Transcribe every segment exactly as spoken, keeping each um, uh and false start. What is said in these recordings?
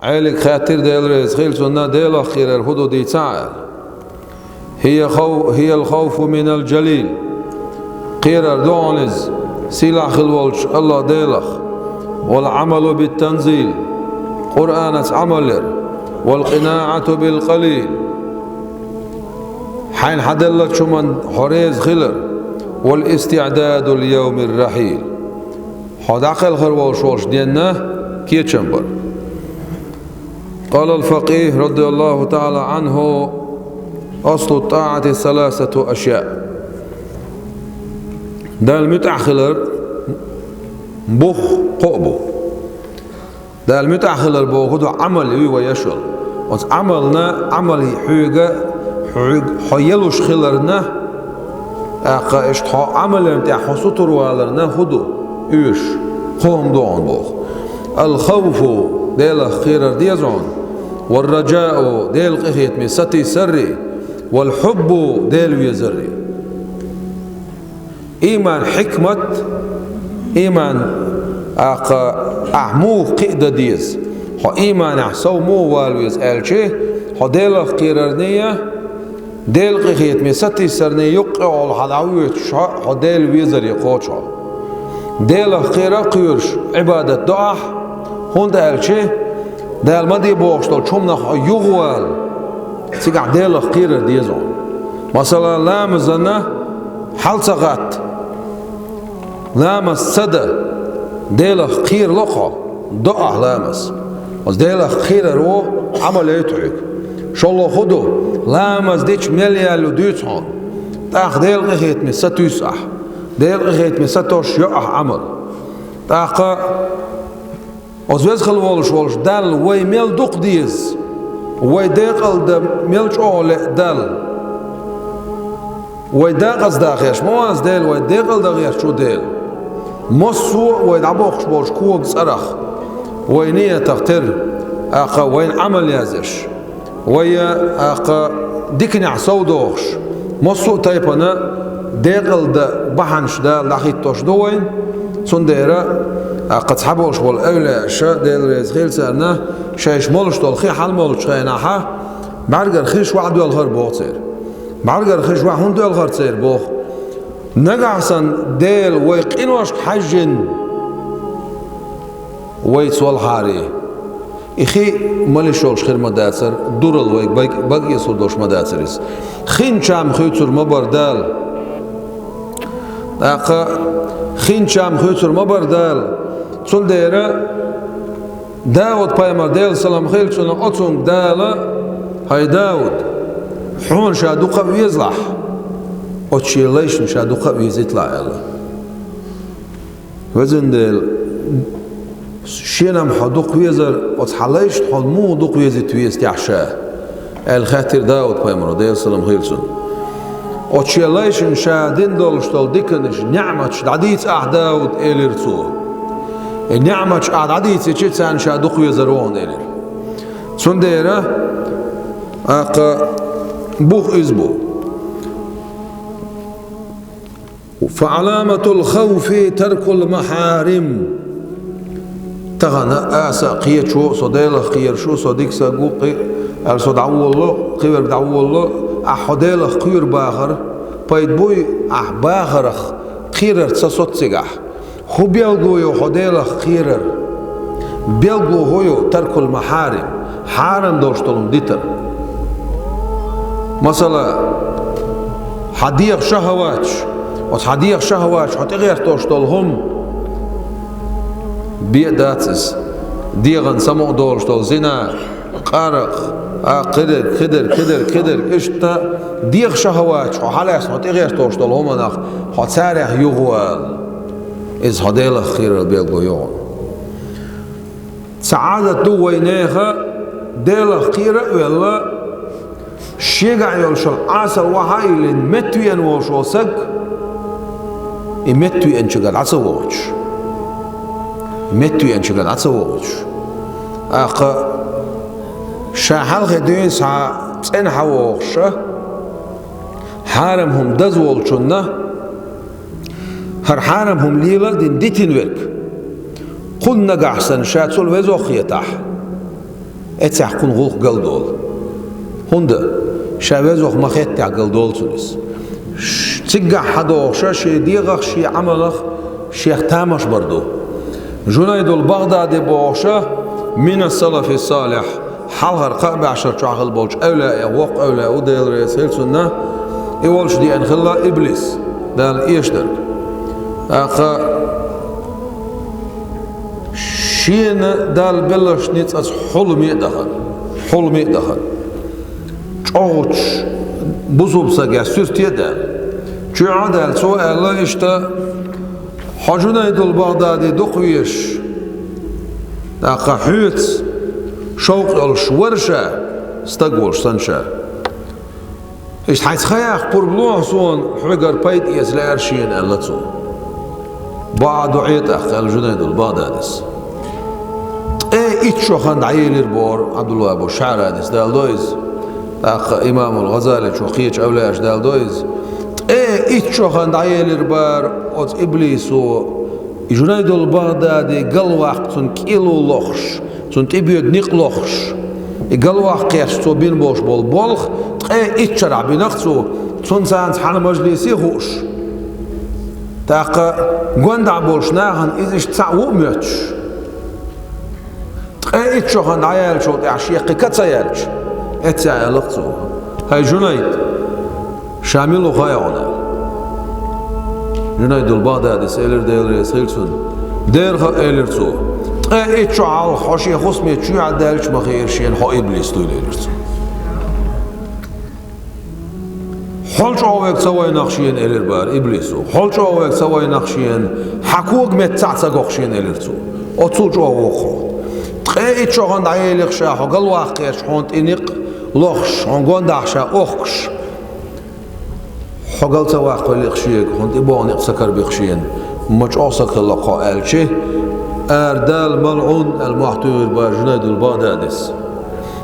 Ӏелига хаьттира, Дела реза хила цунна, Делах кхерар хӀун ду дийцахьа аьлла. هي خو هي الخوف من الجليل. Кхерар ду хьуна иза сийлахь хила волчу АллахӀ Делах. والعمل بالتنزيل. Къуръанаца Ӏамал яр. والقناعة بالقليل. Хьайна хьаделлачу хӀуманна хьо реза хилар. والاستعداد ليوم الرحيل. Хьо дӀакхелхар волуш волчу денна кечам бар. قال الفقيه رضي الله تعالى عنه: أصل الطاعة ثلاثة أشياء. Далла муьтӀахь хилар бух кхоъ бу. Далла муьтӀахь хилар боху ду Ӏамал юй вай еш йолу. Оцу Ӏамална, Ӏамале хьоьга, хьоьга хьо елуш хиларна, тӀаккха иштта хьо Ӏамална тӀехь хьо сутур валарна хӀун ду? Уьш, кхо хӀума ду хьуна боху. الخوف, Делах кхерар деза хьуна. والرجاء, Делан къинхетаме сатийсаррий. والحب, Дела везаррий. Ийман хьикмат, ийман, тӀаккха, ахь муха кхиа дан деза, хьо ийманехь сов муха вала веза аьлчи, хьо Делах кхерарний, Делан къинхетаме сатийсарний юккъехула хьан дӀавоьдуш хьо, хьо Дела везаре кхочу хьо. Делах кхера а кхоьруш Ӏибадат до ахь, хӀунда аьлчи Дала ма де бохуш долчу хӀуманах хьо юхавала, цигахь Делах кхерар деза хьуна. Масала, ламазана хьал ца гӀатта, ламаз ца дан, Делах кхерало хьо, до ахь ламаз. Оцу Делах кхерар ву Ӏамал яйту хьоьга. ШолгӀа хӀун ду, ламаз дича мел яьлла дуьйцу хьуна. ТӀаккха Делан къинхетаме сатуьйсу ахь. Делан къинхетаме сатосуш йо ахь Ӏамал. ТӀаккха Оцу веза хила волуш волчу Далла вай мел дукха деза, вай декъалдан мел чӀогӀа леа Далла. Вай декъаза дахарш ма вац Дела, вай декъалдан гӀерташ ву Дела. Массо а вай дӀабоккхуш болчу коган цӀарах, вай ниятах тера, тӀаккха вайна Ӏамал язъеш. Вай, тӀаккха, диканехь совдохуш, массо а тайпана декъалдан бахьанаш Дала дӀахӀиттош ду вайна, цундела, тӀаккха, цхьаболуш болу эвлаяаша, Дела реза хила царна, шайша молуш долу хи хьалмолучу хенахьа, бӀаьргара хиш ваха доьлхар боху церан. БӀаьргара хиш ваха хӀунда доьлхар церан боху? Нагахь санна Дела вай къиношка хьаьжжина, вай цолхьаре. И хи малиш йолуш хир ма дацара, дурал вайга бага, бага эсур долуш ма дацара иза. Хин чам хуьйцур ма бара Дала. ТӀаккха хин чам хуьйцур ма бара Дала. Цундела Дауд-пайхамар, Делан салам хила цунна, оцунга Дала: «ХӀай Дауд, хьуна ша дукха а везалахь, оцу шен лайшна ша дукха а везийталахь», – аьлла. Везан Дела, шена-м хьо дукха везар, оцу хьан лайшна хьо муха дукха везийта веза техьа ша? – аьлла хаьттира Дауд-пайхамаро, Делан салам хила цунна. Оцу шен лайшна ша дина долуш долу диканаш, неӀматаш дӀадийца ахь, Дауд, – элира цо. И неӀматаш ахь дӀадийцичи, царна ша дукха везар ву хьуна, – элира. Цундела, тӀаккха, бух иза бу. فعلامة الخوف ترك المحارم. Тахана аса а кхечо, со Делах кхераш ву, со дика стаг ву, кхи-, аьлла со дӀаволало, кхиверг дӀаволало, ахь хьо Делах кхоьру бахар, пайда буй ахь бахарах кхерар ца соццигахь? ХӀун белгало ю хьо Делах кхерар? Белгало хӀун ю? ترك المحارم, хьарам долуш долу хӀума дитар. Масала, хьан дегӀан шахӀаваташ, оцу хьан дегӀан шахӀаваташ хьо тӀегӀертош долу хӀума, бен а дац иза, дегӀан самукъа долуш долу зина, къаракъ, а, кхидерг, кхидерг, кхидерг, кхидерг, иштта дегӀан шахӀаваташ хьо хьалаьцна хьо тӀегӀертош долу хӀуманах хьо царех юхавала. Иза хьо Делах кхерар белгало ю хьуна. Цхьа Ӏадат ду вай нехан, Делах кхера а велла, шегахь йолуш йолу Ӏасал ваха а йиллина, меттавеана волуш волу саг, и меттавеанчуьнга дӀа ца вогӀуш. Меттавеанчуьнга дӀа ца вогӀуш. ТӀаккха ша хьалхе дуьйна схьа цӀена хьан вогӀуш а, хьарам хӀума даза волчунна, хӀара хьарам хӀума лела а дина дитина верг, кхунна нагахь санна ша цул везох хетахь, Эццахь кхунна гӀуллакх галдолу. ХӀунда? Ша везох ма-хеттехь галдолу цунна иза. Ш-, цигахь хьадогӀуша шен дегӀах, шен Ӏамалах шех тамаш бар ду. Жунайдул БагӀдади бохуша, мина салафи салихь, хьалхара кхаа бӀешар чохь хилла болчу эвлаяэх воккха эвлаяъ ву, Дела реза хила цунна, и волчу деана хилла иблис, Дала эшдарг. ТӀаккха шена Далла белларш ницкъаца хьуламе а дахана, хьуламе а дахана. ЧӀогӀачу бусулба стагехь суьрте а даьлла. Чоьхьа а даьлла, цо аьлла иштта: «Хьо Жунайдул БагӀдади дукха везаш, тӀаккха хьоьца шовкъ йолуш вара ша, стаг волуш санна ша. Иштта хьайца хан яккха пурба ло хьо суна, хьоьгара пайда эца лаьара шена», — аьлла цо. «Бакъ ду Ӏе тӀаккха», — аьлла Жунайдул БагӀдадис. Ткъе итт шо хан дӀаелира боху Ӏабдулла бу Шаъранис, Дала до иза. ТӀаккха имамул ГӀазаличо, кхечу эвлаяаша, Дала до иза. Ткъе итт шо хан дӀаелира бара оцу иблисо, и Жунайдул БагӀдади галваккха цунна кӀело лохуш, цунна тӀебоьду некъ лохуш. И галваккха кхеташ цо бина болуш болу болх ткъе итт шарахь бинарх цо, цунна царна цхьана мажлисе а хууш. ТӀаккха гондахь болуш нахана иза иштта цхьаъ ву а моьттуш. Ткъе итт шо хан дӀаяьллачул тӀаьхьа шех кхин ка ца яьлча, эццехь аьлла-кх цо: «ХӀай Жунайд, ша мила ву хаьий хьуна?» Жунайдул БагӀдадис элира, Дела реза хила цунна: «Дера хаьа, — элира цо, — ткъе итт шо хьалха хьо шен хӀусаме чоьхьа даьлча ма хиира шена хьо иблис дуйла», — элира цо. «Хьол чӀогӀа верг ца вайнах шена, — элира бара иблисо, — хьол чӀогӀа верг ца вайнах шена, хьан кога метта цхьаъ ца гох шена, — элира цо. — Оццул чӀогӀа ву-кх хьо. Ткъе итт шо хан дӀаелира ша, хьо галваккха кхеташ, хьуна тӀе некъ лохуш, хьуна гондахь ша охкуш. Хьо гал ца ваккхавеллера шега, хьуна тӀебогӀу некъ ца карабира шена, ма чӀогӀа стаг хилла-кх хьо», — аьлча, «Ара Дала, малӀун», — аьлла, мохь туьйхира бара Жунайдул БагӀдадис.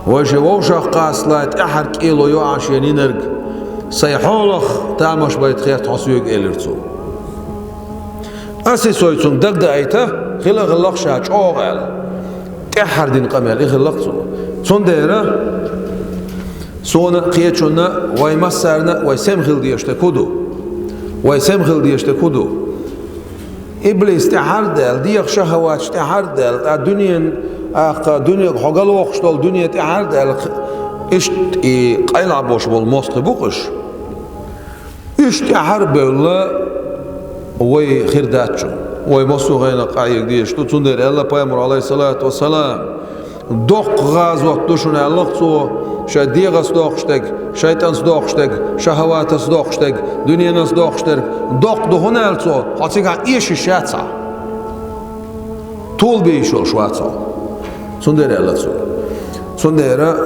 «Вай шен вовшах къасталахь, тӀаьххьара кӀело йо ахьа шена йинарг, сайн хьолах тамаш байта хетта хьо соьга», — элира цо. «Ас и сой цунга дагадайта, хила а хилла-кх ша чӀогӀа», — аьлла. ТӀаьххьара дина къамел и хилла-кх цо. Цундела суна а, кхечунна а, вай массарна а вай сема хила дезаш дерг хӀун ду? Вай сема хила дезаш дерг хӀун ду? Иблис тӀаьхьара а даьлла, дегӀан шахӀаваташ тӀаьхьара а даьлла, ткъа дуьненан, тӀаккха дуьненга хьо галвоккхуш долу дуьне тӀаьхьара а даьлла, иштта и къайлахь болуш болу мостагӀий бу-кх уьш. Уьш тӀаьхьара а бевлла, вай хир дац чу. Вай массо а гӀайгӀанах къахьега дезаш ду, цундела аьлла Пайхамара, Ӏалайхиссалату вассалам: «Доккха гӀазот ду шуна», — аьлла-кх цо, — «шайн дегӀаца доккхуш дерг, шайтӀанца доккхуш дерг, шахӀаватаца доккхуш дерг, дуьненца доккхуш дерг. Доккха ду хӀунда аьлла цо, хьо цигахь эшийша яц хьо. Тулбийш йолуш вац хьо». Цундела аьлла цо. Цундела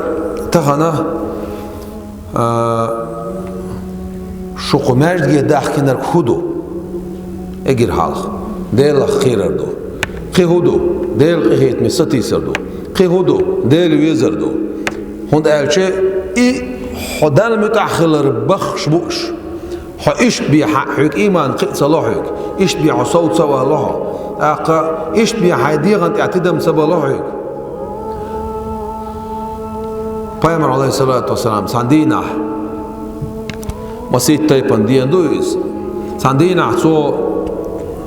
тахана А, шу кху маьждиге дахкинарг хӀун ду? Эгира хьалха. Делах кхерар ду. Кхин хӀун ду? Делан къинхетаме сатийсар ду. Кхин хӀун ду? Дела везар ду. ХӀунда аьлча и хьо Далла муьтӀахь хилар баххаш бу уьш. Хьо иштта бехьа, хьоьга ийман кхин а ца ло хьоьга. Иштта бехьа хьо сов ца вало хьо. ТӀаккха иштта бехьа хьайн дегӀан тӀехь тидам ца бало хьоьга. Пайхамар, Ӏалайхиссалату вассалам, цхьана дийнахь, масийтта тайпана дена ду иза, цхьана дийнахь цо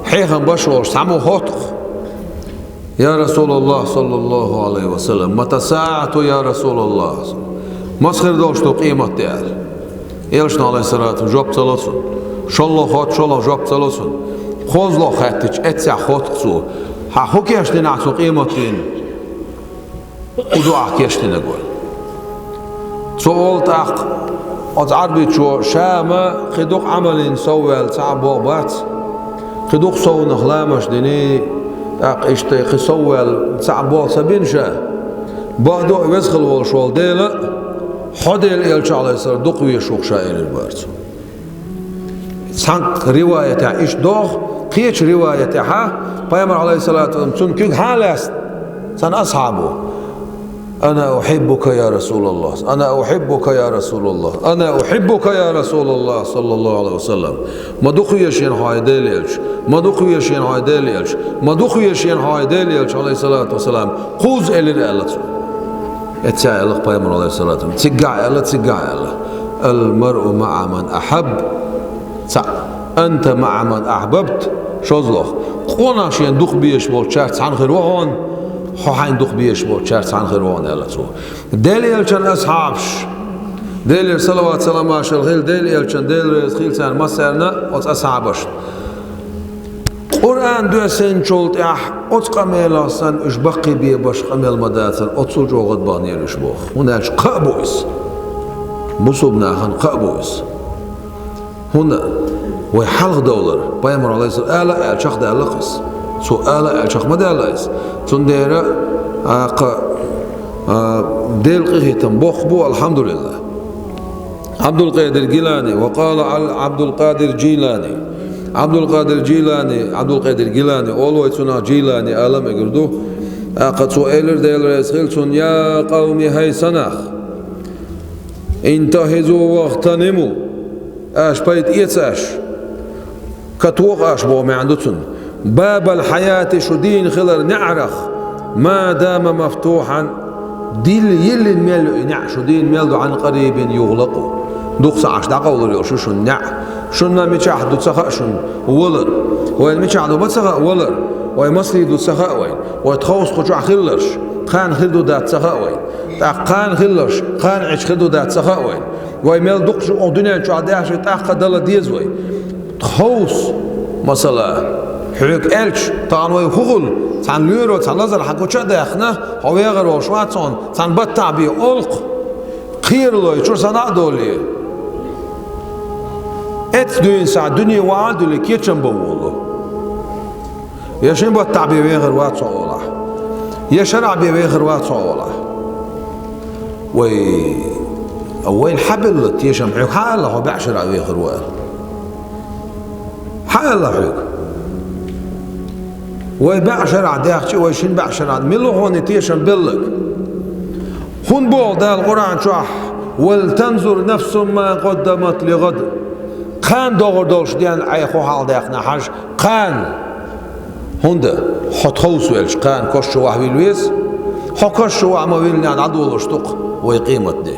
хьехам беш волуш цхьаммо хотту-кх: «Я Расулаллах, саллаллаху Ӏалайхи ва саллам, мата саӀату, я Расулаллах? Маса хир долуш ду къематде?» — аьлла. Элчано, Ӏалайхиссалату, жоп ца ло цунна. ШолгӀа хотту, шолгӀа жоп ца ло цунна. КхозлагӀа хаьттича, эццехь хотту-кх цо: «Хьан хӀун кечдина ахь цу къематдийнан? ХӀун ду ахь кечдинарг?» — аьлла. Цо олу тӀаккха оцу Ӏарбичо: «Ша-м кхин дукха Ӏамална совваьлла цхьа а болх бац, кхин дукха совнаха ламазаш дина, тӀаккха иштта кхин совваьлла цхьа а болх ца бина ша. Бакъду, веза хилла волуш волу Дела а, хьо Делан элча а, Ӏалайхиссалам, дукха везаш ву-кх ша», — элира бара цо. Цхьана риваятехь иштта догӀу, кхечу риваятехь Пайхамар, Ӏалайхиссалату вассалам, цунна куьг хьа а лаьцна, цхьана асхьабо: «Ана ухьиббука, я Расулаллах, ана ухьиббука, я Расулаллах, ана ухьиббука, я Расулаллах, саллаллаху Ӏалайхи ва саллам. Ма дукха везаш ву хьо, хьай Делан элча, ма дукха везаш ву хьо, хьай Делан элча, ма дукха везаш ву хьо, хьай Делан элча, Ӏалайхиссалату вассалам. Кхузза», — элира аьлла цо. Эццахь аьлла пайхамара, алейхиссалату, цигахь аьлла, цигахь аьлла: «Ал-маръу маъа ман ахьабб», цхьаъ, «Анта маъа ман ахьбабт», шозлагӀа. Къонах шена дукха безаш болчарца цхьаьна хир ву хьона, хьо хьайна дукха безаш болчарца цхьаьна хир ву хьона, аьлла цо. Делан элчан асхьабаш, Делера салават-салам-моаршал хилда, Делан элчан, Дела реза хилда царна массарна, оцу асхьабашна. Къуръан доьссинчул тӀаьхьа оцу къамелах санна уьш баккхийбеш къамел ма дацара, оццул чӀогӀа бахнера уьш боху. ХӀунда аьлча кхаъ бу иза. Бусулба нахана кхаъ бу иза. ХӀунда вай хьалха довлар, пайхамара, алейхиссалам, ала а аьлла, чекхдаьлла иза. Цо ала а аьлла, чекх ма даьлла иза. Цундела, а, кха, а, Делан къинхетам боккха бу, алхьамдулиллахӀ. Абдулкъадир Гилани, ва къала Ал-, Абдулкъадир Жилани. Абдулкъадир Жилани, Абдулкъадир Гилани, олу вай цунах, Жилани ала мегар ду. ТӀаккха цо элира, Дела реза хилда цунна: «Я къавми, хӀай сан нах, интахизу вахтаниму, аша пайда эца аша». Катоха аша боху маьӀна ду цунна. «Бабал хьаяти», шу дийна хилар неӀарах, «ма дама мафтухьан», дилла йиллина мел ю и неӀ, шу дийна мел ду, «Ӏан къарибин югӀлакъу». Дукха ца Ӏаш дӀакъовлур йолуш ю шуна неӀ. Шуна мичахь ду ца хаьа шуна валар. Вайна мичахь ду ма ца хаьа валар. Вай маслий ду ца хаьа вайна. Вай тховса кху чохь хилларш, тхан хир ду дац ца хаьа вайна. ТӀаккха кхана хилларш, кхана Ӏича хир ду дац ца хаьа вайна. Вай мел дукха шу оха дуьнен чохь деш, тӀаккха дала деза вай. Тховса, масала, хьоьга аьлча, тахана вай хӀун хуьлу, цхьана лоьро, цхьана лазар хьан гуча а даьхна, хьо вегӀар волуш вац хьуна, цхьана баттахь бен олу-кх, кхералой, чуьра сана а долий. Эццахь дуьйна схьа дуьне вахьа а дуьллий, кечам бан волу. Я шина баттахь бен вехар вац хьо олахь, я шарахь бен вехар вац хьо олахь. Вай, вайна хьан белла тешам, хьоьга хьан аьлла хьо бӀе шарахь вехар ву аьлла? Хьан аьлла хьоьга? Вай бӀе шарахь даьхча, вай шина бӀе шарахь, мила ву хьуна тешам белларг? ХӀунда боху Дала Къуръан чохь: «Вал танзур нафсум ма къаддамат ли гӀад». Кхана догӀур долуш ден Ӏайха хьалха даьккхина хьажа, кхана. ХӀунда хьо тховса велча, кхана кошчу вахьа вилла веза. Хьо кошчу вахьа ма виллинехь дӀадолуш ду-кх вай къематде.